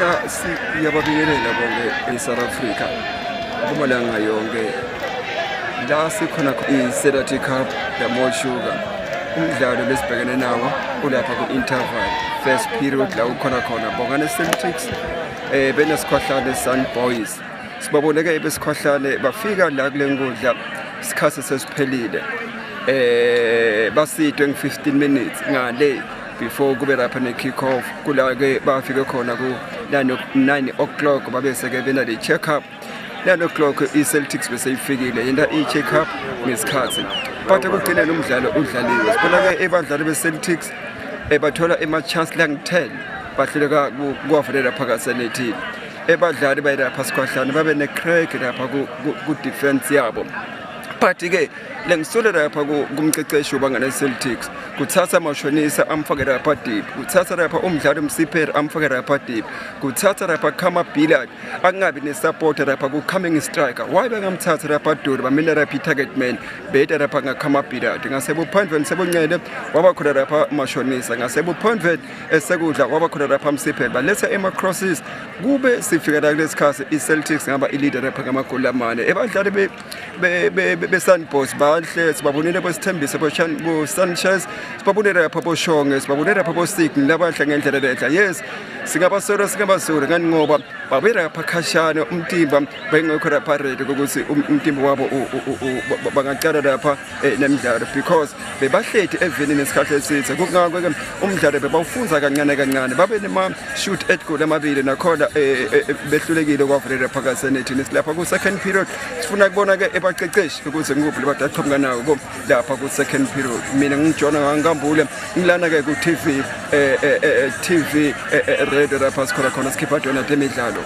Ya siyababingelela bonke eSouth Africa Mpumalanga yonke la sikhona i-Selati Cup yaMall Sugar umdlalo lesibhekene nawo ulapha ku-interval first period la ukhona khona Bongane Celtics benesikhohlane Sun Boys. Sibabone-ke besikhohlane bafika la kule nkundla isikhathi sesiphelile, basidwe nge-15 minutes ngale before kube lapha ne-kick off. Kula-ke bafike khona ku-9 o'clock, babese-ke benale check up 9 o'clock. I-Celtics beseyifikile yenta i-check up ngesikhathi, but ekugcineni umdlalo udlaliwe. Sibona-ke ebadlali be-Celtics bathola ema-chance langu-10, bahluleka kuwavulela phakathi enethini. Ebadlali bayilapha sikhwahlane babe ne-crack lapha ku-defense yabo, but-ke lengisule lapha kumceceshi uBangane Celtics kuthatha Mashonisa amfake lapha deep, kuthatha lapha umdlali Msipheri amfake lapha deep, kuthatha lapha Khama Billiat angabi ne-support lapha ku-coming striker. Why bengamthatha lapha Dori bamina lapha i-target man beta lapha ngaKhama Billiat ngasebuphandlweni sebuncele waba khona lapha Mashonisa, ngasebuphandlweni esekudla waba khona lapha Msipheri, baletha ema-crosses kube sifika la kulesikhathi i-Celtics ngaba i-leader lapha ngamagoli 4. Ebadlali be-Sunboys bahle, sibabonile bosithembise bo-Sanchez, sibabonile lapha boShonge, sibabonile lapha boSigni labahle ngendlela lenhle. Yes, singabasolo singabasolo ngani ngoba babe lapha khashana, umtimba bengekho lapha ready ukuthi umtimba wabo bangacala lapha nemidlalo because bebahleti evini nesikhathi esithe. Kungako-ke umdlalo bebawufunza kancane kancane, babe nema-shoot at goal amabili nakhona behlulekile kwavulela phakathi enethini. Silapha ku-second period, sifuna kubona-ke ebaceceshi ukuthi ngikuphi lebadaqhamuka nako lapha ku-second period. Mina ngijona ngangikambule ngilana-ke ku-TV TV radio lapha sikhona khona sikhipha dona temidlalo.